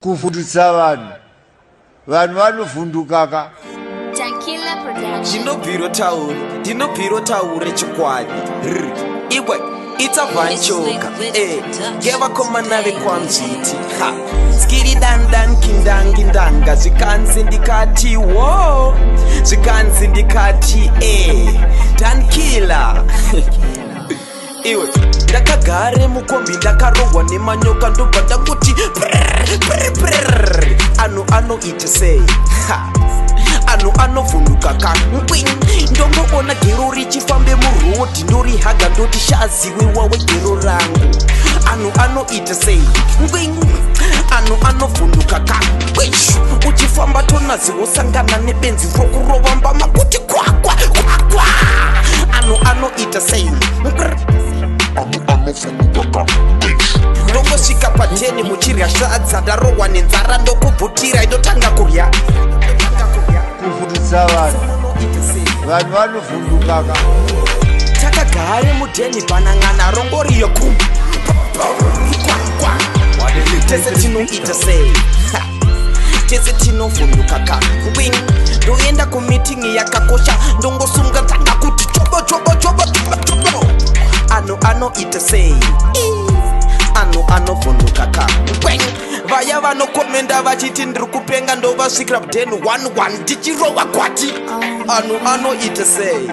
Kuvhundutsa vanhu. Vanhu vanovhundukaka. Tankila Production. Ndinobviro taure, ndinobviro taure chikwadi. R. Iwe, itsa vanchoka. Eh, ngevakomana vekwanzviti. Ha. Skiri dan dan kindangi ndanga zvikanzi ndikati wo. Zvikanzi ndikati eh. Dankila. Iwe, ndakagare mukombi ndakarohwa nemanyoka ndobva ndangoti prrr, prrr, prrr. Anhu anoita sei? Ha. Anhu anovhunduka ka ngwing. Ndongoona gero richifambe murodhi ndorihaga ndoti shaziwe wawe gero rangu. Anhu anoita sei? Ngwing. Anhu anovhunduka ka ngwish. Uchifamba tonazi wosangana nebenzi rokurova mbama kuti kwakwa kwakwa. Anhu anoita sei? Ngrr. Ndongosvika pateni muchirya sadza ndarohwa nenzara ndokubvutira indotanga kurya. Kuvhundutsa vanhu. Vanhu vanovhundukaka. Takagare mudheni bhanang'ana rongoriyo kum tese tinoita sei? Ha. Tese tinovhunduka ka ngwing. Ndoenda kumitingi yakakosha ndongosunga tanga kuti chobo chobo chobo chobo chobo. Anhu anoita sei? Ii. Anhu anovhunduka ka ngwing. Vaya vanokomenda vachiti ndiri kupenga ndovasvikira mudheni 11 ndichirova gwati. Anhu anoita sei?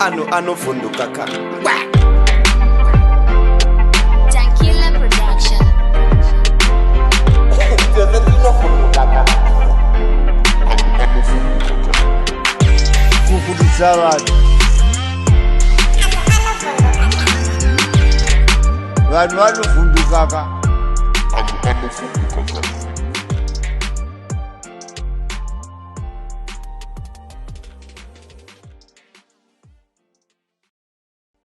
Anhu anovhunduka ka ngwa. Tankila Production. Tese tinovhunduka ka. Kuvhundutsa vanhu. Vanhu vanovhundukaka.